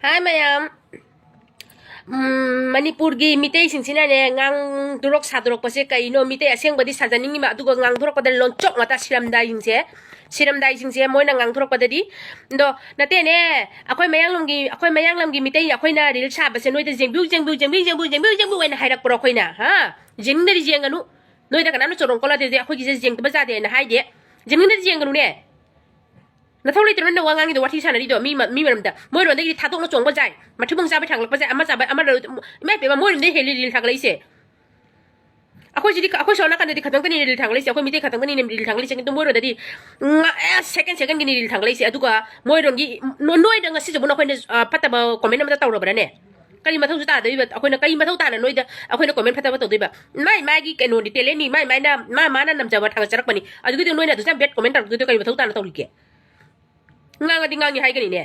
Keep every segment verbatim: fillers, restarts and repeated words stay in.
ꯍꯥꯏ ꯃꯌꯥꯝ, ꯎꯝ, ꯃꯅꯤꯄꯨꯔꯒꯤ ꯃꯤꯇꯩꯁꯤꯡꯁꯤꯅꯅꯦ, ꯉꯥꯡꯗꯣꯔꯛ ꯁꯥꯗꯣꯔꯛꯄꯁꯦ ꯀꯩꯅꯣ? ꯃꯤꯇꯩ ꯑꯁꯦꯡꯕꯗꯤ ꯁꯥꯖꯅꯤꯡꯉꯤꯕ, ꯑꯗꯨꯒ ꯉꯥꯡꯊꯣꯔꯛꯄꯗ ꯂꯣꯟꯆꯣꯛ ꯉꯥꯛꯇ, ꯁꯤꯔꯝꯗꯥꯏꯁꯤꯡꯁꯦ, ꯁꯤꯔꯝꯗꯥꯏꯁꯤꯡꯁꯦ ꯃꯣꯏꯅ ꯉꯥꯡꯊꯣꯔꯛꯄꯗꯗꯤ, ꯑꯗꯣ ꯅꯠꯇꯦꯅꯦ, ꯑꯩꯈꯣꯏ ꯃꯌꯥꯡꯂꯝꯒꯤ, ꯑꯩꯈꯣꯏ ꯃꯌꯥꯡꯂꯝꯒꯤ ꯃꯤꯇꯩ ꯑꯩꯈꯣꯏꯅ ꯔꯤꯜꯁ ꯁꯥꯕꯁꯦ ꯅꯣꯏꯗ ꯖꯦꯡꯕꯤꯌꯨ, ꯖꯦꯡꯕꯤꯌꯨ, ꯖꯦꯡꯕꯤꯌꯨ, ꯖꯦꯡꯕꯤꯌꯨ, ꯖꯦꯡꯕꯤꯌꯨ, ꯖꯦꯡꯕꯤꯌꯨ ꯍꯥꯏꯅ ꯍꯥꯏꯔꯛꯄ꯭ꯔꯣ ꯑꯩꯈꯣꯏꯅ? ꯍꯥ? ꯖꯦꯡꯅꯤꯡꯗꯗꯤ ꯖꯦꯡꯒꯅꯨ꯫ ꯅꯣꯏꯗ ꯀꯅꯥꯝꯅ ꯆꯣꯔꯣꯡ ꯀꯣꯜꯂꯗꯦ, ꯑꯩꯈꯣꯏꯒꯤꯁꯦ ꯖꯦꯡꯗꯕ ꯌꯥꯗꯦꯅ ꯍꯥꯏꯗꯦ꯫ ꯖꯦꯡꯅꯤꯡꯗꯗꯤ ꯖꯦꯡꯒꯅꯨꯅꯦ꯫ ꯅꯊꯧ ꯂꯩꯇ꯭ꯔꯣ ꯅꯪꯅ ꯋꯥ ꯉꯥꯡꯉꯤꯗꯣ, ꯋꯥꯊꯤ ꯁꯥꯟꯅꯔꯤꯗꯣ ꯃꯤ ꯃ-, ꯃꯤ ꯃꯔꯝꯗ? ꯃꯣꯏꯔꯣꯝꯗꯒꯤ ꯊꯥꯗꯣꯛꯅ ꯆꯣꯡꯕ ꯖꯥꯏ, ꯃꯊꯤꯕꯣꯡ ꯆꯥꯕ ꯊꯥꯡꯒꯠꯂꯛꯄ ꯖꯥꯏ, ꯑꯃ ꯆꯥꯕ ꯑꯃ ꯂꯧ-, ꯏꯃꯥ ꯏꯄꯦꯝꯃ, ꯃꯣꯏꯔꯣꯝꯗꯒꯤ ꯍꯦꯜꯂꯤ ꯔꯤꯜ ꯊꯥꯡꯒꯠꯂꯛꯏꯁꯦ꯫ ꯑꯩꯈꯣꯏꯁꯤꯗꯤ, ꯑꯩꯈꯣꯏ ꯁꯣꯝ ꯅꯥꯀꯟꯗꯗꯤ ꯈꯇꯪꯗꯅꯤ ꯔꯤꯜ ꯊꯥꯡꯒꯠꯂꯛꯏꯁꯦ, ꯑꯩꯈꯣꯏ ꯃꯤꯇꯩ ꯈꯇꯪꯗꯅꯤ ꯔꯤꯜ ꯊꯥꯡꯒꯠꯂꯛꯏꯁꯦ꯫ ꯑꯗꯨ ꯃꯣꯏꯔꯣꯝꯗꯗꯤ, ꯉ-, ꯑꯦ, ꯁꯦꯀꯦꯟ ꯁꯦꯀꯦꯟꯒꯤꯅꯤ ꯔꯤꯜ ꯊꯥꯡꯒꯠꯂꯛꯏꯁꯦ꯫ ꯑꯗꯨꯒ ꯃꯣꯏꯔꯣꯝꯒꯤ, ꯅꯣ-, ꯅꯣꯏꯗ ꯉꯁꯤꯁꯤꯕꯨ ꯅꯈꯣꯏꯅ, ꯑ, ꯐꯠꯇꯕ ꯀꯣꯃꯦꯟ ꯑꯃꯇ ꯇꯧꯔꯕ꯭ꯔꯥꯅꯦ? ꯀꯔꯤ ꯃꯊꯧꯁꯨ ꯇꯥꯗꯣꯏꯕ? ꯑꯩꯈꯣꯏꯅ ꯀꯔꯤ ꯃꯊꯧ ꯇꯥꯅ ꯅꯣꯏꯗ ꯑꯩꯈꯣꯏꯅ ꯀꯣꯃꯦꯟ ꯐꯠꯇꯕ ꯇꯧꯗꯣꯏꯕ? ꯃꯥꯏ ꯃꯥꯒꯤ ꯀꯩꯅꯣꯅꯤ, ꯇꯦꯂꯦꯟꯅꯤ, ꯃꯥꯏ ꯃꯥꯏꯅ, ꯃꯥ ꯃꯥꯅ ꯅꯝꯖꯕ ꯊꯥꯒꯠꯆꯔꯛꯄꯅꯤ꯫ ꯑꯗꯨꯒꯤꯗꯤ ꯅꯣꯏꯅ ꯑꯗꯨꯁꯨ ꯌꯥꯝ ꯕꯦꯠ ꯀꯣꯃꯦꯟ ꯇꯧꯔꯛꯇꯣꯏꯗꯣ ꯀꯔꯤ ꯃꯊꯧ ꯇꯥꯅ ꯇꯧꯔꯤꯒꯦ? ꯉꯥꯡꯉꯗꯤ ꯉꯥꯡꯉꯤ ꯍꯥꯏꯒꯅꯤꯅꯦ꯫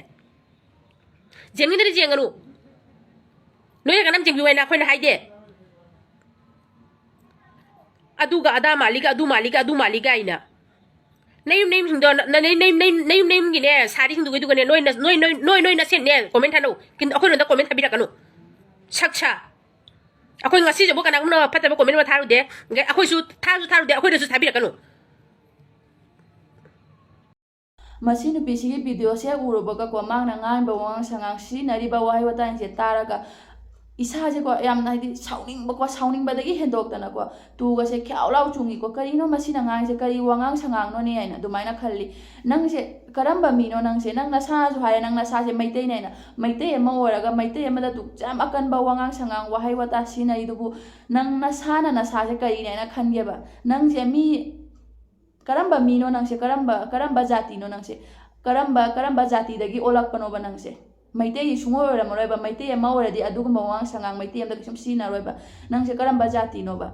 ꯖꯦꯡꯅꯤꯡꯗꯗꯤ ꯖꯦꯡꯒꯅꯨ꯫ ꯅꯣꯏꯅ ꯀꯅꯥꯝ ꯖꯦꯡꯕꯤꯌꯨ ꯍꯥꯏꯅ ꯑꯩꯈꯣꯏꯅ ꯍꯥꯏꯗꯦ꯫ ꯑꯗꯨꯒ ꯑꯗꯥ ꯃꯥꯜꯂꯤꯒ, ꯑꯗꯨ ꯃꯥꯜꯂꯤꯒ, ꯑꯗꯨ ꯃꯥꯜꯂꯤꯒ ꯍꯥꯏꯅ꯫ ꯅꯌꯨꯝ ꯅꯌꯨꯝꯁꯤꯡꯗꯣ, ꯅ-, ꯅ-, ꯅꯌꯨꯝ ꯅꯌꯨꯝ, ꯅꯌꯨꯝ ꯅꯌꯨꯝꯒꯤꯅꯦ, ꯁꯥꯔꯤꯁꯤꯡꯗꯨꯒꯤꯗꯨꯒꯅꯦ, ꯅꯣꯏꯅ, ꯅꯣꯏ, ꯅꯣꯏ, ꯅꯣꯏ, ꯅꯣꯏ ꯅꯁꯦꯟꯅꯦ ꯀꯣꯃꯦꯟ ꯊꯥꯅꯧ꯫ ꯀꯤꯟ-, ꯑꯩꯈꯣꯏꯔꯣꯝꯗ ꯀꯣꯃꯦꯟ ꯊꯥꯕꯤꯔꯛꯀꯅꯨ꯫ ꯁꯛꯁꯥ꯫ ꯑꯩꯈꯣꯏ ꯉꯁꯤꯁꯤꯕꯨ ꯀꯅꯥꯒꯨꯝꯕꯅ ꯐꯠꯇꯕ ꯀꯣꯃꯦꯟ ꯑꯃ ꯊꯥꯔꯨꯗꯦ꯫ ꯑꯩꯈꯣꯏꯁꯨ ꯊꯥꯁꯨ ꯊꯥꯔꯨꯗꯦ, ꯑꯩꯈꯣꯏꯗꯁꯨ ꯊꯥꯕꯤꯔꯛꯀꯅꯨ꯫ ꯃꯁꯤ ꯅꯨꯄꯤꯁꯤꯒꯤ ꯚꯤꯗꯤꯑꯣꯁꯦ ꯍꯦꯛ ꯎꯔꯨꯕꯒꯀꯣ, ꯃꯥꯅ ꯉꯥꯡꯕ ꯋꯥꯉꯥꯡ ꯁꯉꯥꯡ, ꯁꯤꯖꯤꯟꯅꯔꯤꯕ ꯋꯥꯍꯩ ꯋꯥꯇꯥꯁꯤꯡꯁꯦ ꯇꯥꯔꯒ ꯏꯁꯥꯁꯦꯀꯣ, ꯌꯥꯝꯅ ꯍꯥꯏꯗꯤ ꯁꯥꯎꯅꯤꯡꯕꯀꯣ, ꯁꯥꯎꯅꯤꯡꯕꯗꯒꯤ ꯍꯦꯟꯗꯣꯛꯇꯅꯀꯣ, ꯇꯨꯒꯁꯦ ꯈ꯭ꯌꯥꯎ ꯂꯥꯎ ꯆꯨꯡꯉꯤꯀꯣ꯫ ꯀꯔꯤꯅꯣ ꯃꯁꯤꯅ ꯉꯥꯡꯉꯤꯁꯦ? ꯀꯔꯤ ꯋꯥꯉꯥꯡ ꯁꯉꯥꯡꯅꯣꯅꯦ ꯍꯥꯏꯅ ꯑꯗꯨꯃꯥꯏꯅ ꯈꯜꯂꯤ꯫ ꯅꯪꯁꯦ ꯀꯔꯝꯕ ꯃꯤꯅꯣ ꯅꯪꯁꯦ? ꯅꯪ ꯅꯁꯥꯅꯁꯨ ꯍꯥꯏꯔꯦ, ꯅꯪ ꯅꯁꯥꯁꯦ ꯃꯩꯇꯩꯅꯦ ꯍꯥꯏꯅ꯫ ꯃꯩꯇꯩ ꯑꯃ ꯑꯣꯏꯔꯒ ꯃꯩꯇꯩ ꯑꯃꯗ ꯑꯗꯨꯛ ꯌꯥꯝ ꯑꯀꯟꯕ ꯋꯥꯉꯥꯡ ꯁꯉꯥꯡ, ꯋꯥꯍꯩ ꯋꯥꯇꯥ ꯁꯤꯖꯤꯟꯅꯔꯤꯗꯨꯕꯨ, ꯅꯪ ꯅꯁꯥꯅ ꯅꯁꯥꯁꯦ ꯀꯔꯤꯅꯦ ꯍꯥꯏꯅ ꯈꯟꯒꯦꯕ? ꯅꯪꯁꯦ ꯃꯤ ꯀꯔꯝꯕ ꯃꯤꯅꯣ ꯅꯪꯁꯦ? ꯀꯔꯝꯕ, ꯀꯔꯝꯕ ꯖꯥꯇꯤꯅꯣ ꯅꯪꯁꯦ? ꯀꯔꯝꯕ, ꯀꯔꯝꯕ ꯖꯥꯇꯤꯗꯒꯤ ꯑꯣꯜꯂꯛꯄꯅꯣꯕ ꯅꯪꯁꯦ? ꯃꯩꯇꯩ ꯁꯨꯡꯑꯣꯏ ꯑꯣꯏꯔꯝꯃꯔꯣꯏꯕ꯫ ꯃꯩꯇꯩ ꯑꯃ ꯑꯣꯏꯔꯗꯤ ꯑꯗꯨꯒꯨꯝꯕ ꯋꯥꯉꯥꯡ ꯁꯉꯥꯡ ꯃꯩꯇꯩ ꯑꯃꯗ ꯀꯩꯁꯨꯝ ꯁꯤꯖꯤꯟꯅꯔꯣꯏꯕ꯫ ꯅꯪꯁꯦ ꯀꯔꯝꯕ ꯖꯥꯇꯤꯅꯣꯕ?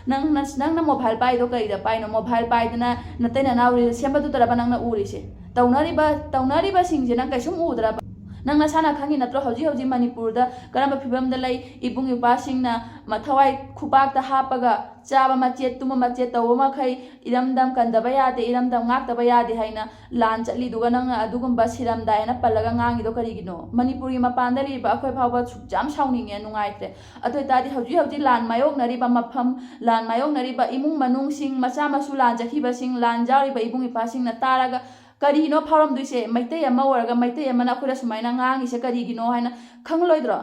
ꯅꯪ ꯅꯁ-, ꯅꯪꯅ ꯃꯣꯕꯥꯏꯜ ꯄꯥꯏꯗꯣ ꯀꯔꯤꯗ ꯄꯥꯏꯅꯣ? ꯃꯣꯕꯥꯏꯜ ꯄꯥꯏꯗꯅ ꯅꯇꯩ ꯅꯅꯥꯎ ꯔꯤꯜ ꯁꯦꯝꯕꯗꯨꯗꯔꯕ ꯅꯪꯅ ꯎꯔꯤꯁꯦ? ꯇꯧꯅꯔꯤꯕ, ꯇꯧꯅꯔꯤꯕꯁꯤꯡꯁꯦ ꯅꯪ ꯀꯩꯁꯨꯝ ꯎꯗ꯭ꯔꯕ? ꯅꯪ ꯅꯁꯥꯅ ꯈꯪꯉꯤ ꯅꯠꯇ꯭ꯔꯣ, ꯍꯧꯖꯤꯛ ꯍꯧꯖꯤꯛ ꯃꯅꯤꯄꯨꯔꯗ ꯀꯔꯝꯕ ꯐꯤꯕꯝꯗ ꯂꯩ? ꯏꯕꯨꯡ ꯏꯄ꯭ꯋꯥꯁꯤꯡꯅ ꯃꯊꯋꯥꯏ ꯈꯨꯕꯥꯛꯇ ꯍꯥꯞꯄꯒ ꯆꯥꯕ ꯃꯆꯦꯠ, ꯇꯨꯝꯕ ꯃꯆꯦꯠ ꯇꯧꯕ ꯃꯈꯩ ꯏꯔꯝꯗꯝ ꯀꯟꯗꯕ ꯌꯥꯗꯦ, ꯏꯔꯝꯗꯝ ꯉꯥꯛꯇꯕ ꯌꯥꯗꯦ ꯍꯥꯏꯅ ꯂꯥꯟ ꯆꯠꯂꯤꯗꯨꯒ ꯅꯪꯅ ꯑꯗꯨꯒꯨꯝꯕ ꯁꯤꯔꯝꯗꯥꯏ ꯍꯥꯏꯅ ꯄꯜꯂꯒ ꯉꯥꯡꯉꯤꯗꯣ ꯀꯔꯤꯒꯤꯅꯣ? ꯃꯅꯤꯄꯨꯔꯒꯤ ꯃꯄꯥꯟꯗ ꯂꯩꯔꯤꯕ ꯑꯩꯈꯣꯏ ꯐꯥꯎꯕ ꯁꯨꯛ ꯌꯥꯝ ꯁꯥꯎꯅꯤꯡꯉꯦ, ꯅꯨꯡꯉꯥꯏꯇ꯭ꯔꯦ꯫ ꯑꯗꯨ ꯑꯣꯏꯇꯥꯔꯗꯤ ꯍꯧꯖꯤꯛ ꯍꯧꯖꯤꯛ ꯂꯥꯟ ꯃꯥꯌꯣꯛꯅꯔꯤꯕ ꯃꯐꯝ, ꯂꯥꯟ ꯃꯥꯌꯣꯛꯅꯔꯤꯕ ꯏꯃꯨꯡ ꯃꯅꯨꯡꯁꯤꯡ, ꯃꯆꯥ ꯃꯁꯨ ꯂꯥꯟ ꯆꯠꯈꯤꯕꯁꯤꯡ, ꯂꯥꯟ ꯌꯥꯎꯔꯤꯕ ꯏꯕꯨꯡ ꯏꯄ꯭ꯋꯥꯁꯤꯡꯅ ꯇꯥꯔꯒ ꯀꯔꯤꯅꯣ ꯐꯥꯎꯔꯝꯗꯣꯏꯁꯦ? ꯃꯩꯇꯩ ꯑꯃ ꯑꯣꯏꯔꯒ ꯃꯩꯇꯩ ꯑꯃꯅ ꯑꯩꯈꯣꯏꯗ ꯁꯨꯃꯥꯏꯅ ꯉꯥꯡꯉꯤꯁꯦ ꯀꯔꯤꯒꯤꯅꯣ ꯍꯥꯏꯅ ꯈꯪꯂꯣꯏꯗ꯭ꯔꯣ?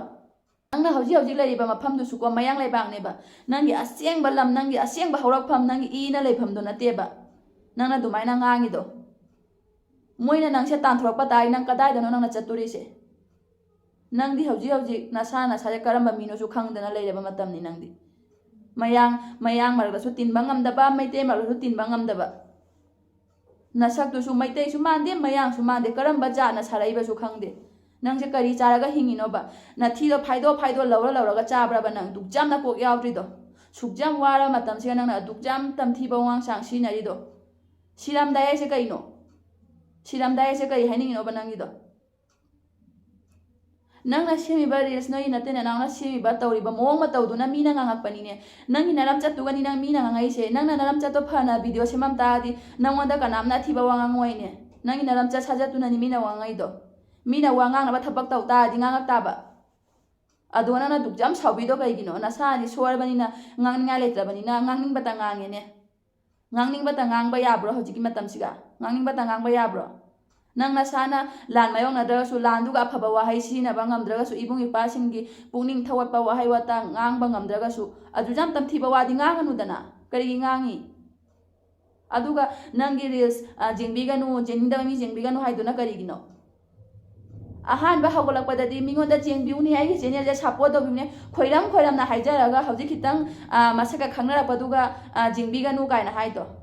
ꯅꯪꯅ ꯍꯧꯖꯤꯛ ꯍꯧꯖꯤꯛ ꯂꯩꯔꯤꯕ ꯃꯐꯝꯗꯨꯁꯨꯀꯣ ꯃꯌꯥꯡ ꯂꯩꯕꯥꯛꯅꯦꯕ꯫ ꯅꯪꯒꯤ ꯑꯁꯦꯡꯕ ꯂꯝ, ꯅꯪꯒꯤ ꯑꯁꯦꯡꯕ ꯍꯧꯔꯛꯐꯝ, ꯅꯪꯒꯤ ꯏꯅ ꯂꯩꯐꯝꯗꯣ ꯅꯠꯇꯦꯕ ꯅꯪꯅ ꯑꯗꯨꯃꯥꯏꯅ ꯉꯥꯡꯉꯤꯗꯣ꯫ ꯃꯣꯏꯅ ꯅꯪꯁꯦ ꯇꯥꯟꯊꯣꯔꯛꯄ ꯇꯥꯔꯗꯤ ꯅꯪ ꯀꯗꯥꯏꯗꯅꯣ ꯅꯪꯅ ꯆꯠꯇꯣꯔꯤꯁꯦ? ꯅꯪꯗꯤ ꯍꯧꯖꯤꯛ ꯍꯧꯖꯤꯛ ꯅꯁꯥ ꯅꯁꯥꯁꯦ ꯀꯔꯝꯕ ꯃꯤꯅꯣꯁꯨ ꯈꯪꯗꯅ ꯂꯩꯔꯕ ꯃꯇꯝꯅꯤ ꯅꯪꯗꯤ꯫ ꯃꯌꯥꯡ, ꯃꯌꯥꯡ ꯃꯔꯛꯇꯁꯨ ꯇꯤꯟꯕ ꯉꯝꯗꯕ, ꯃꯩꯇꯩ ꯃꯔꯛꯇꯁꯨ ꯇꯤꯟꯕ ꯉꯝꯗꯕ꯫ ꯅꯁꯛꯇꯨꯁꯨ ꯃꯩꯇꯩꯁꯨ ꯃꯥꯟꯗꯦ, ꯃꯌꯥꯡꯁꯨ ꯃꯥꯟꯗꯦ, ꯀꯔꯝꯕ ꯖꯥꯠꯅ ꯁꯥꯔꯛꯏꯕꯁꯨ ꯈꯪꯗꯦ꯫ ꯅꯪꯁꯦ ꯀꯔꯤ ꯆꯥꯔꯒ ꯍꯤꯡꯉꯤꯅꯣꯕ? ꯅꯊꯤꯗꯣ ꯐꯥꯏꯗꯣꯛ ꯐꯥꯏꯗꯣꯛ ꯂꯧꯔ ꯂꯧꯔꯒ ꯆꯥꯕ꯭ꯔꯕ ꯅꯪ? ꯗꯨꯛ ꯌꯥꯝꯅ ꯀꯣꯛ ꯌꯥꯎꯗ꯭ꯔꯤꯗꯣ꯫ ꯁꯨꯛ ꯌꯥꯝ ꯋꯥꯔꯕ ꯃꯇꯝꯁꯤꯗ ꯅꯪꯅ ꯑꯗꯨꯛ ꯌꯥꯝ ꯇꯝꯊꯤꯕ ꯋꯥꯉꯥꯡ ꯁꯥꯡ ꯁꯤꯖꯤꯟꯅꯔꯤꯗꯣ꯫ ꯁꯤꯔꯝꯗꯥꯏ ꯍꯥꯏꯁꯦ ꯀꯩꯅꯣ? ꯁꯤꯔꯝꯗꯥꯏ ꯍꯥꯏꯁꯦ ꯀꯔꯤ ꯍꯥꯏꯅꯤꯡꯉꯤꯅꯣꯕ ꯅꯪꯒꯤꯗꯣ? ꯅꯪꯅ ꯁꯦꯝꯃꯤꯕ reels, ꯅꯣꯏꯒꯤ ꯅꯇꯩ ꯅꯅꯥꯎꯅ ꯁꯦꯝꯃꯤꯕ, ꯇꯧꯔꯤꯕ ꯃꯑꯣꯡ ꯃꯇꯧꯗꯨꯅ ꯃꯤꯅ ꯉꯥꯡꯉꯛꯄꯅꯤꯅꯦ꯫ ꯅꯪꯒꯤ ꯅꯔꯝꯆꯠꯇꯨꯒꯅꯤ ꯅꯪ ꯃꯤꯅ ꯉꯥꯡꯉꯛꯏꯁꯦ꯫ ꯅꯪꯅ ꯅꯔꯝꯆꯠꯇꯣ ꯐꯅ video ꯁꯦꯝꯃꯝ ꯇꯥꯔꯗꯤ ꯅꯪꯉꯣꯟꯗ ꯀꯅꯥꯝꯅ ꯑꯊꯤꯕ ꯋꯥ ꯉꯥꯡꯉꯣꯏꯅꯦ꯫ ꯅꯪꯒꯤ ꯅꯔꯝꯆꯠ ꯁꯥꯖꯠꯇꯨꯅꯅꯤ ꯃꯤꯅ ꯋꯥ ꯉꯥꯡꯉꯛꯏꯗꯣ꯫ ꯃꯤꯅ ꯋꯥ ꯉꯥꯡꯅꯕ ꯊꯕꯛ ꯇꯧ ꯇꯥꯔꯗꯤ ꯉꯥꯡꯉꯛ ꯇꯥꯕ꯫ ꯑꯗꯣ ꯅꯪꯅ ꯑꯗꯨꯛ ꯌꯥꯝ ꯁꯥꯎꯕꯤꯗꯣ ꯀꯩꯒꯤꯅꯣ? ꯅꯁꯥꯗꯤ ꯁꯣꯔꯕꯅꯤꯅ, ꯉꯥꯡꯅꯤꯡꯉꯥꯏ ꯂꯩꯇ꯭ꯔꯕꯅꯤꯅ ꯉꯥꯡꯅꯤꯡꯕꯇ ꯉꯥꯡꯉꯦꯅꯦ꯫ ꯉꯥꯡꯅꯤꯡꯕꯇ ꯉꯥꯡꯕ ꯌꯥꯕ꯭ꯔꯣ ꯍꯧꯖꯤꯛꯀꯤ ꯃꯇꯝꯁꯤꯒ? ꯉꯥꯡꯅꯤꯡꯕꯇ ꯉꯥꯡꯕ ꯌꯥꯕ꯭ꯔꯣ? ꯅꯪ ꯅꯁꯥꯅ ꯂꯥꯟ ꯃꯥꯌꯣꯛꯅꯗ꯭ꯔꯒꯁꯨ, ꯂꯥꯟꯗꯨꯒ ꯑꯐꯕ ꯋꯥꯍꯩ ꯁꯤꯖꯤꯟꯅꯕ ꯉꯝꯗ꯭ꯔꯒꯁꯨ, ꯏꯕꯨꯡ ꯏꯄ꯭ꯋꯥꯁꯤꯡꯒꯤ ꯄꯨꯛꯅꯤꯡ ꯊꯧꯒꯠꯄ ꯋꯥꯍꯩ ꯋꯥꯇꯥ ꯉꯥꯡꯕ ꯉꯝꯗ꯭ꯔꯒꯁꯨ, ꯑꯗꯨ ꯌꯥꯝ ꯇꯝꯊꯤꯕ ꯋꯥꯗꯤ ꯉꯥꯡꯒꯅꯨꯗꯅ꯫ ꯀꯔꯤꯒꯤ ꯉꯥꯡꯉꯤ? ꯑꯗꯨꯒ ꯅꯪꯒꯤ reels, ꯑ, ꯌꯦꯡꯕꯤꯒꯅꯨ, ꯌꯦꯡꯅꯤꯡꯗꯕ ꯃꯤ ꯌꯦꯡꯕꯤꯒꯅꯨ ꯍꯥꯏꯗꯨꯅ ꯀꯔꯤꯒꯤꯅꯣ? ꯑꯍꯥꯟꯕ ꯍꯧꯒꯠꯂꯛꯄꯗꯗꯤ ꯃꯤꯉꯣꯟꯗ ꯆꯦꯟꯕꯤꯌꯨꯅꯦ, ꯑꯩꯒꯤ channelꯁꯦ support ꯇꯧꯕꯤꯌꯨꯅꯦ, ꯈꯣꯏꯔꯝ ꯈꯣꯏꯔꯝꯅ ꯍꯥꯏꯖꯔꯒ ꯍꯧꯖꯤꯛ ꯈꯤꯇꯪ, ꯑ, ꯃꯁꯛꯀ ꯈꯪꯅꯔꯛꯄꯗꯨꯒ, ꯑ, ꯆꯦꯟꯕꯤꯒꯅꯨ ꯀꯥꯏꯅ ꯍꯥꯏꯗꯣ꯫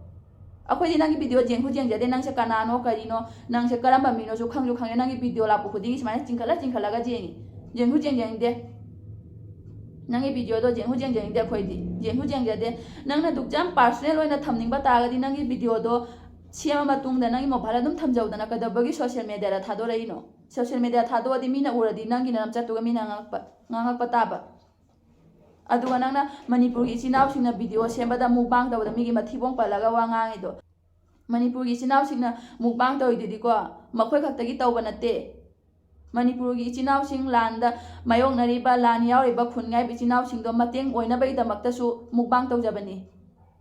ꯑꯩꯈꯣꯏꯗꯤ ꯅꯪꯒꯤ video ꯌꯦꯡꯁꯨ ꯌꯦꯡꯖꯗꯦ, ꯅꯪꯁꯦ ꯀꯅꯥꯅꯣ ꯀꯔꯤꯅꯣ, ꯅꯪꯁꯦ ꯀꯔꯝꯕ ꯃꯤꯅꯣꯁꯨ ꯈꯪꯁꯨ ꯈꯪꯗꯦ, ꯅꯪꯒꯤ video ꯂꯥꯛꯄ ꯈꯨꯗꯤꯡꯒꯤ ꯁꯨꯃꯥꯏꯅ ꯆꯤꯡꯈꯠꯂ ꯆꯤꯡꯈꯠꯂꯒ ꯌꯦꯡꯉꯤ, ꯌꯦꯡꯁꯨ ꯌꯦꯡꯖꯅꯤꯡꯗꯦ꯫ ꯅꯪꯒꯤ videoꯗꯣ ꯌꯦꯡꯁꯨ ꯌꯦꯡꯖꯅꯤꯡꯗꯦ ꯑꯩꯈꯣꯏꯗꯤ, ꯌꯦꯡꯁꯨ ꯌꯦꯡꯖꯗꯦ꯫ ꯅꯪꯅ ꯑꯗꯨꯛ ꯌꯥꯝ personal ꯑꯣꯏꯅ ꯊꯝꯅꯤꯡꯕ ꯇꯥꯔꯒꯗꯤ ꯅꯪꯒꯤ videoꯗꯣ ꯁꯦꯝꯃ ꯃꯇꯨꯡꯗ ꯅꯪꯒꯤ mobileꯗ ꯑꯗꯨꯝ ꯊꯝꯖꯧꯗꯅ, ꯀꯩꯗꯧꯕꯒꯤ social mediaꯗ ꯊꯥꯗꯣꯔꯛꯏꯅꯣ? ꯁꯣꯁꯤꯌꯦꯜ ꯃꯦꯗꯤꯌꯥ ꯊꯥꯗꯣꯛꯑꯗꯤ ꯃꯤꯅ ꯎꯔꯗꯤ ꯅꯪꯒꯤ ꯅꯝꯆꯠꯇꯨꯒ ꯃꯤꯅ ꯉꯥꯡꯉꯛꯄ ꯉꯥꯡꯉꯛꯄ ꯇꯥꯕ꯫ ꯑꯗꯨꯒ ꯅꯪꯅ ꯃꯅꯤꯄꯨꯔꯒꯤ ꯏꯆꯤꯟ ꯏꯅꯥꯎꯁꯤꯡꯅ ꯚꯤꯗꯤꯑꯣ ꯁꯦꯝꯕꯗ ꯃꯨꯛꯕꯥꯡ ꯇꯧꯕꯗ ꯃꯤꯒꯤ ꯃꯊꯤꯕꯣꯡ ꯄꯜꯂꯒ ꯋꯥ ꯉꯥꯡꯉꯤꯗꯣ꯫ ꯃꯅꯤꯄꯨꯔꯒꯤ ꯏꯆꯤꯟ ꯏꯅꯥꯎꯁꯤꯡꯅ ꯃꯨꯛꯕꯥꯡ ꯇꯧꯔꯤꯗꯨꯗꯤꯀꯣ, ꯃꯈꯣꯏ ꯈꯛꯇꯒꯤ ꯇꯧꯕ ꯅꯠꯇꯦ꯫ ꯃꯅꯤꯄꯨꯔꯒꯤ ꯏꯆꯤꯟ ꯏꯅꯥꯎꯁꯤꯡ, ꯂꯥꯟꯗ ꯃꯥꯌꯣꯛꯅꯔꯤꯕ, ꯂꯥꯟ ꯌꯥꯎꯔꯤꯕ ꯈꯨꯟꯉꯥꯏꯕ ꯏꯆꯤꯟ ꯏꯅꯥꯎꯁꯤꯡꯗꯣ ꯃꯇꯦꯡ ꯑꯣꯏꯅꯕꯒꯤꯗꯃꯛꯇꯁꯨ ꯃꯨꯛꯕꯥꯡ ꯇꯧꯖꯕꯅꯤ꯫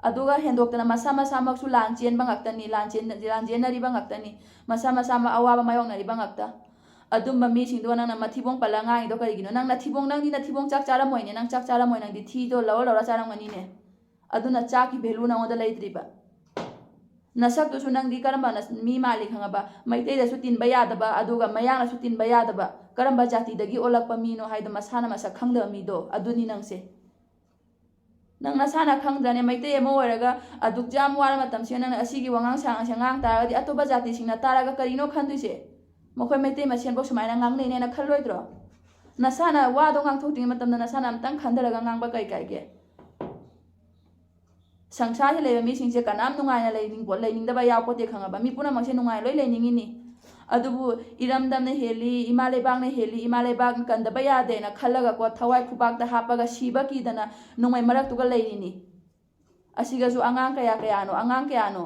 ꯑꯗꯨꯒ ꯍꯦꯟꯗꯣꯛꯇꯅ ꯃꯁꯥ ꯃꯁꯥꯃꯛꯁꯨ ꯂꯥꯟ ꯆꯦꯟꯕ ꯉꯥꯛꯇꯅꯤ, ꯂꯥꯟ ꯆꯦꯟ-, ꯂꯥꯟ ꯆꯦꯟꯅꯔꯤꯕ ꯉꯥꯛꯇꯅꯤ, ꯃꯁꯥ ꯃꯁꯥꯃꯛ ꯑꯋꯥꯕ ꯃꯥꯌꯣꯛꯅꯔꯤꯕ ꯉꯥꯛꯇ꯫ ꯑꯗꯨꯝꯕ ꯃꯤꯁꯤꯡꯗꯣ ꯅꯪꯅ ꯃꯊꯤꯕꯣꯡ ꯄꯜꯂ ꯉꯥꯡꯉꯤꯗꯣ ꯀꯔꯤꯒꯤꯅꯣ? ꯅꯪ ꯅꯊꯤꯕꯣꯡ, ꯅꯪꯗꯤ ꯅꯊꯤꯕꯣꯡ ꯆꯥꯛ ꯆꯥꯔꯝꯃꯣꯏꯅꯦ, ꯅꯪ ꯆꯥꯛ ꯆꯥꯔꯝꯃꯣꯏ, ꯅꯪꯗꯤ ꯊꯤꯗꯣ ꯂꯧꯔ ꯂꯧꯔ ꯆꯥꯔꯝꯒꯅꯤꯅꯦ꯫ ꯑꯗꯨꯅ ꯆꯥꯛꯀꯤ ꯚꯦꯂꯨ ꯅꯉꯣꯟꯗ ꯂꯩꯇ꯭ꯔꯤꯕ꯫ ꯅꯁꯛꯇꯨꯁꯨ ꯅꯪꯗꯤ ꯀꯔꯝꯕ ꯅꯁ-, ꯃꯤ ꯃꯥꯜꯂꯤ ꯈꯪꯉꯕ? ꯃꯩꯇꯩꯗꯁꯨ ꯇꯤꯟꯕ ꯌꯥꯗꯕ, ꯑꯗꯨꯒ ꯃꯌꯥꯡꯅꯁꯨ ꯇꯤꯟꯕ ꯌꯥꯗꯕ, ꯀꯔꯝꯕ ꯖꯥꯇꯤꯗꯒꯤ ꯑꯣꯜꯂꯛꯄ ꯃꯤꯅꯣ ꯍꯥꯏꯗꯣ ꯃꯁꯥꯅ ꯃꯁꯛ ꯈꯪꯗꯕ ꯃꯤꯗꯣ, ꯑꯗꯨꯅꯤ ꯅꯪꯁꯦ꯫ ꯅꯪ ꯅꯁꯥꯅ ꯈꯪꯗ꯭ꯔꯅꯦ? ꯃꯩꯇꯩ ꯑꯃ ꯑꯣꯏꯔꯒ ꯑꯗꯨꯛ ꯌꯥꯝ ꯋꯥꯔ ꯃꯇꯝꯁꯤꯗ ꯅꯪꯅ ꯑꯁꯤꯒꯤ ꯋꯥꯉꯥꯡ ꯁꯉꯥꯡꯁꯦ ꯉꯥꯡ ꯇꯥꯔꯒꯗꯤ ꯑꯇꯣꯞꯄ ꯖꯥꯇꯤꯁꯤꯡꯅ ꯇꯥꯔꯒ ꯀꯔꯤꯅꯣ ꯈꯟꯗꯣꯏꯁꯦ? ꯃꯈꯣꯏ ꯃꯩꯇꯩ ꯃꯁꯦꯟꯐꯧ ꯁꯨꯃꯥꯏꯅ ꯉꯥꯡꯅꯩꯅꯦꯅ ꯈꯜꯂꯣꯏꯗ꯭ꯔꯣ? ꯅꯁꯥꯅ ꯋꯥꯗꯣ ꯉꯥꯡꯊꯣꯛꯇ꯭ꯔꯤꯉꯩ ꯃꯇꯝꯗ ꯅꯁꯥꯅ ꯑꯝꯇꯪ ꯈꯟꯊꯔꯒ ꯉꯥꯡꯕ ꯀꯩ ꯀꯥꯏꯒꯦ? ꯁꯪꯁꯥꯔꯁꯤ ꯂꯩꯕ ꯃꯤꯁꯤꯡꯁꯦ ꯀꯅꯥꯝ ꯅꯨꯡꯉꯥꯏꯅ ꯂꯩꯅꯤꯡꯄꯣ-, ꯂꯩꯅꯤꯡꯗꯕ ꯌꯥꯎꯄꯣꯠꯇꯦ ꯈꯪꯉꯕ? ꯃꯤ ꯄꯨꯝꯅꯃꯛꯁꯦ ꯅꯨꯡꯉꯥꯏꯅ ꯂꯣꯏ ꯂꯩꯅꯤꯡꯉꯤꯅꯤ꯫ ꯑꯗꯨꯕꯨ ꯏꯔꯝꯗꯝꯅ ꯍꯦꯜꯂꯤ, ꯏꯃꯥ ꯂꯩꯕꯥꯛꯅ ꯍꯦꯜꯂꯤ, ꯏꯃꯥ ꯂꯩꯕꯥꯛ ꯀꯟꯗꯕ ꯌꯥꯗꯦꯅ ꯈꯜꯂꯒꯀꯣ, ꯊꯋꯥꯏ ꯈꯨꯕꯥꯛꯇ ꯍꯥꯞꯄꯒ ꯁꯤꯕ ꯀꯤꯗꯅ ꯅꯣꯡꯃꯩ ꯃꯔꯛꯇꯨꯒ ꯂꯩꯔꯤꯅꯤ꯫ ꯑꯁꯤꯒꯁꯨ ꯑꯉꯥꯡ ꯀꯌꯥ ꯀꯌꯥꯅꯣ, ꯑꯉꯥꯡ ꯀꯌꯥꯅꯣ?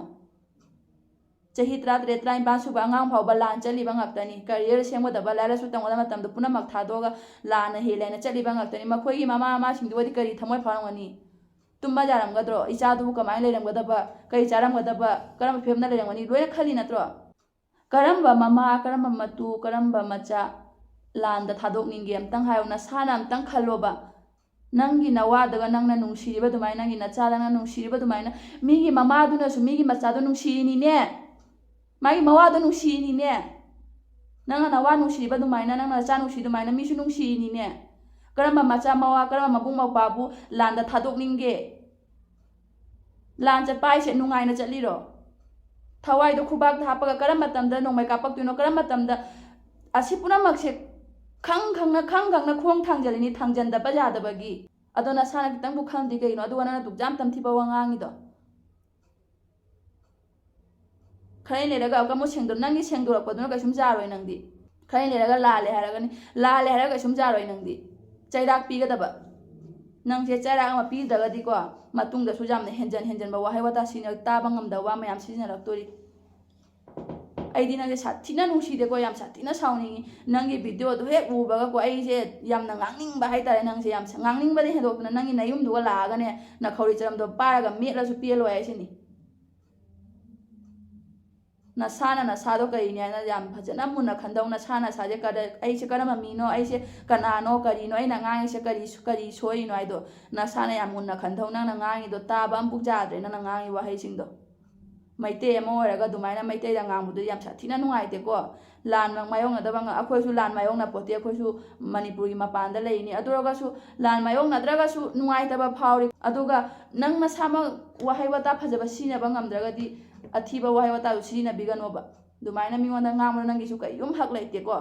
ꯆꯍꯤ ꯇꯔꯥꯇꯔꯦꯠ, ꯇꯔꯥꯅꯤꯄꯥꯟ ꯁꯨꯕ ꯑꯉꯥꯡ ꯐꯥꯎꯕ ꯂꯥꯟ ꯆꯠꯂꯤꯕ ꯉꯥꯛꯇꯅꯤ꯫ ꯀꯦꯔꯤꯌꯔ ꯁꯦꯝꯒꯗꯕ, ꯂꯥꯏꯔꯤꯛ ꯂꯥꯏꯁꯨ ꯇꯝꯒꯗꯕ ꯃꯇꯝꯗ ꯄꯨꯝꯅꯃꯛ ꯊꯥꯗꯣꯛꯑꯒ ꯂꯥꯟꯅ ꯍꯦꯜꯂꯦꯅ ꯆꯠꯂꯤꯕ ꯉꯥꯛꯇꯅꯤ꯫ ꯃꯈꯣꯏꯒꯤ ꯃꯃꯥ ꯃꯃꯥꯁꯤꯡꯗꯨꯒꯗꯤ ꯀꯔꯤ ꯊꯃꯣꯏ ꯐꯥꯎꯔꯝꯒꯅꯤ? ꯇꯨꯝꯕ ꯌꯥꯔꯝꯒꯗ꯭ꯔꯣ? ꯏꯆꯥꯗꯨꯕꯨ ꯀꯃꯥꯏꯅ ꯂꯩꯔꯝꯒꯗꯕ? ꯀꯔꯤ ꯆꯥꯔꯝꯒꯗꯕ? ꯀꯔꯝꯕ ꯐꯤꯕꯝꯗ ꯂꯩꯔꯝꯒꯅꯤ? ꯂꯣꯏꯅ ꯈꯜꯂꯤ ꯅꯠꯇ꯭ꯔꯣ? ꯀꯔꯝꯕ ꯃꯃꯥ, ꯀꯔꯝꯕ ꯃꯇꯨ, ꯀꯔꯝꯕ ꯃꯆꯥ ꯂꯥꯟꯗ ꯊꯥꯗꯣꯛꯅꯤꯡꯒꯦ? ꯑꯝꯇꯪ ꯍꯥꯏꯌꯣ, ꯅꯁꯥꯅ ꯑꯝꯇꯪ ꯈꯜꯂꯣꯕ꯫ ꯅꯪꯒꯤ ꯅꯋꯥꯗꯒ ꯅꯪꯅ ꯅꯨꯡꯁꯤꯔꯤꯕ ꯑꯗꯨꯃꯥꯏꯅ, ꯅꯪꯒꯤ ꯅꯆꯥꯗ ꯅꯪꯅ ꯅꯨꯡꯁꯤꯔꯤꯕ ꯑꯗꯨꯃꯥꯏꯅ, ꯃꯤꯒꯤ ꯃꯃꯥꯗꯨꯅꯁꯨ ꯃꯤꯒꯤ ꯃꯆꯥꯗꯣ ꯅꯨꯡꯁꯤꯔꯤꯅꯤꯅꯦ꯫ ꯃꯥꯒꯤ ꯃꯋꯥꯗꯣ ꯅꯨꯡꯁꯤꯔꯤꯅꯤꯅꯦ꯫ ꯅꯪꯅ ꯅꯋꯥ ꯅꯨꯡꯁꯤꯔꯤꯕ ꯑꯗꯨꯃꯥꯏꯅ, ꯅꯪꯅ ꯅꯆꯥ ꯅꯨꯡꯁꯤ ꯑꯗꯨꯃꯥꯏꯅ ꯃꯤꯁꯨ ꯅꯨꯡꯁꯤꯔꯤꯅꯤꯅꯦ꯫ ꯀꯔꯝꯕ ꯃꯆꯥ ꯃꯋꯥ, ꯀꯔꯝꯕ ꯃꯕꯨꯡ ꯃꯧꯄ꯭ꯋꯥꯕꯨ ꯂꯥꯟꯗ ꯊꯥꯗꯣꯛꯅꯤꯡꯒꯦ? ꯂꯥꯟ ꯆꯠꯄ ꯍꯥꯏꯁꯦ ꯅꯨꯡꯉꯥꯏꯅ ꯆꯠꯂꯤꯔꯣ? ꯊꯋꯥꯏꯗꯣ ꯈꯨꯕꯥꯛꯇ ꯍꯥꯞꯄꯒ ꯀꯔꯝꯕ ꯃꯇꯝꯗ ꯅꯣꯡꯃꯩ ꯀꯥꯞꯄꯛꯇꯣꯏꯅꯣ? ꯀꯔꯝꯕ ꯃꯇꯝꯗ? ꯑꯁꯤ ꯄꯨꯝꯅꯃꯛꯁꯦ ꯈꯪ ꯈꯪꯅ, ꯈꯪ ꯈꯪꯅ ꯈꯣꯡ ꯊꯥꯡꯖꯜꯂꯤꯅꯤ, ꯊꯥꯡꯖꯟꯗꯕ ꯌꯥꯗꯕꯒꯤ꯫ ꯑꯗꯣ ꯅꯁꯥꯅ ꯈꯤꯇꯪꯕꯨ ꯈꯪꯗ꯭ꯔꯤ ꯀꯩꯒꯤꯅꯣ? ꯑꯗꯨꯒ ꯅꯪꯅ ꯑꯗꯨꯛ ꯌꯥꯝ ꯇꯝꯊꯤꯕ ꯋꯥ ꯉꯥꯡꯉꯤꯗꯣ꯫ ꯈꯔ ꯂꯩꯔꯒ ꯑꯃꯨꯛꯀ ꯑꯃꯨꯛ ꯁꯦꯡꯗꯣꯛ-, ꯅꯪꯒꯤ ꯁꯦꯡꯗꯣꯔꯛꯄꯗꯨꯅ ꯀꯩꯁꯨꯝ ꯌꯥꯔꯣꯏ ꯅꯪꯗꯤ꯫ ꯈꯔ ꯂꯩꯔꯒ ꯂꯥꯜꯂꯦ ꯍꯥꯏꯔꯒꯅꯤ꯫ ꯂꯥꯜꯂꯦ ꯍꯥꯏꯔꯒ ꯀꯩꯁꯨꯝ ꯆꯥꯔꯣꯏ ꯅꯪꯗꯤ꯫ ꯆꯩꯔꯥꯛ ꯄꯤꯒꯗꯕ꯫ ꯅꯪꯁꯦ ꯆꯩꯔꯥꯛ ꯑꯃ ꯄꯤꯗ꯭ꯔꯒꯗꯤꯀꯣ, ꯃꯇꯨꯡꯗꯁꯨ ꯌꯥꯝꯅ ꯍꯦꯟꯖꯟ ꯍꯦꯟꯖꯟꯕ ꯋꯥꯍꯩ ꯋꯥꯇꯥ ꯁꯤꯖꯤꯟꯅ ꯇꯥꯕ ꯉꯝꯗꯕ ꯋꯥ ꯃꯌꯥꯝ ꯁꯤꯖꯤꯟꯅꯔꯛꯇꯣꯔꯤ꯫ ꯑꯩꯗꯤ ꯅꯪꯁꯦ ꯁꯥꯊꯤꯅ ꯅꯨꯡꯁꯤꯗꯦꯀꯣ, ꯌꯥꯝ ꯁꯥꯊꯤꯅ ꯁꯥꯎꯅꯤꯡꯉꯤ꯫ ꯅꯪꯒꯤ videoꯗꯣ ꯍꯦꯛ ꯎꯕꯒꯀꯣ, ꯑꯩꯁꯦ ꯌꯥꯝꯅ ꯉꯥꯡꯅꯤꯡꯕ ꯍꯥꯏꯇꯥꯔꯦ꯫ ꯅꯪꯁꯦ ꯌꯥꯝ ꯁ-, ꯉꯥꯡꯅꯤꯡꯕꯗꯤ ꯍꯦꯟꯗꯣꯛꯇꯅ ꯅꯪꯒꯤ ꯅꯌꯨꯝꯗꯨꯒ ꯂꯥꯛꯑꯒꯅꯦ, ꯅꯈꯧꯔꯤ ꯆꯔꯝꯗꯣ ꯄꯥꯏꯔꯒ ꯃꯦꯠꯂꯁꯨ ꯄꯦꯜꯂꯣꯏ ꯍꯥꯏꯁꯤꯅꯤ꯫ ꯅꯁꯥꯅ ꯅꯁꯥꯗꯣ ꯀꯔꯤꯅꯤ ꯍꯥꯏꯅ ꯌꯥꯝ ꯐꯖꯅ ꯃꯨꯟꯅ ꯈꯟꯗꯧ꯫ ꯅꯁꯥ ꯅꯁꯥꯁꯦ ꯀꯗ-, ꯑꯩꯁꯦ ꯀꯔꯝꯕ ꯃꯤꯅꯣ, ꯑꯩꯁꯦ ꯀꯅꯥꯅꯣ, ꯀꯔꯤꯅꯣ, ꯑꯩꯅ ꯉꯥꯡꯉꯤꯁꯦ ꯀꯔꯤ, ꯀꯔꯤ ꯁꯣꯏꯔꯤꯅꯣ ꯍꯥꯏꯗꯣ ꯅꯁꯥꯅ ꯌꯥꯝ ꯃꯨꯟꯅ ꯈꯟꯗꯧ꯫ ꯅꯪꯅ ꯉꯥꯡꯉꯤꯗꯣ ꯇꯥꯕ ꯑꯃꯐꯥꯎ ꯌꯥꯗ꯭ꯔꯦ, ꯅꯪꯅ ꯉꯥꯡꯉꯤ ꯋꯥꯍꯩꯁꯤꯡꯗꯣ꯫ ꯃꯩꯇꯩ ꯑꯃ ꯑꯣꯏꯔꯒ ꯑꯗꯨꯃꯥꯏꯅ ꯃꯩꯇꯩꯗ ꯉꯥꯡꯕꯗꯨꯗꯤ ꯌꯥꯝ ꯁꯥꯊꯤꯅ ꯅꯨꯡꯉꯥꯏꯇꯦꯀꯣ꯫ ꯂꯥꯟ ꯃꯥꯌꯣꯛꯅꯗꯕ ꯉ-, ꯑꯩꯈꯣꯏꯁꯨ ꯂꯥꯟ ꯃꯥꯌꯣꯛꯅ ꯄꯣꯠꯇꯦ, ꯑꯩꯈꯣꯏꯁꯨ ꯃꯅꯤꯄꯨꯔꯒꯤ ꯃꯄꯥꯟꯗ ꯂꯩꯔꯤꯅꯤ꯫ ꯑꯗꯨ ꯑꯣꯏꯔꯒꯁꯨ ꯂꯥꯟ ꯃꯥꯌꯣꯛꯅꯗ꯭ꯔꯒꯁꯨ ꯅꯨꯡꯉꯥꯏꯇꯕ ꯐꯥꯎꯔꯤ꯫ ꯑꯗꯨꯒ ꯅꯪ ꯅꯁꯥꯃꯛ ꯋꯥꯍꯩ ꯋꯥꯇꯥ ꯐꯖꯕ ꯁꯤꯖꯤꯟꯅꯕ ꯉꯝꯗ꯭ꯔꯒꯗꯤ ꯑꯊꯤꯕ ꯋꯥꯍꯩ ꯋꯥꯇꯥꯗꯨ ꯁꯤꯖꯤꯟꯅꯕꯤꯒꯅꯣꯕ꯫ ꯑꯗꯨꯃꯥꯏꯅ ꯃꯤꯉꯣꯟꯗ ꯉꯥꯡꯕꯗꯣ ꯅꯪꯒꯤꯁꯨ ꯀꯔꯤꯒꯨꯝ ꯍꯛ ꯂꯩꯇꯦꯀꯣ꯫